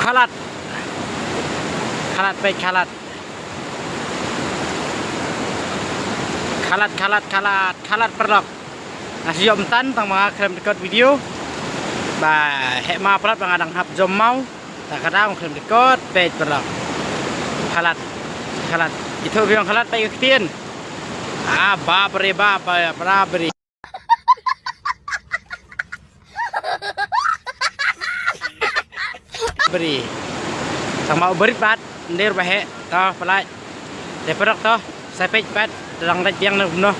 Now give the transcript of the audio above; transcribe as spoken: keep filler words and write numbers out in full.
Khalat. Khalat peit khalat. Khalat, khalat, khalat, khalat paralok. Nga shu ïoh mynta tang ma nga khlem record video. Ba heh ma paralok ba nga dang hap jom maw. Ta ka dang khlem record peit paralok. Khalat. Khalat. Itu biang khalat peit ka ktien. Ah, bapre bap, bapre. Bri. Tang ma u brit pat, ndir ba heh, to, palai. Te paralok to, sa peit pat, dang lait biang na kumno.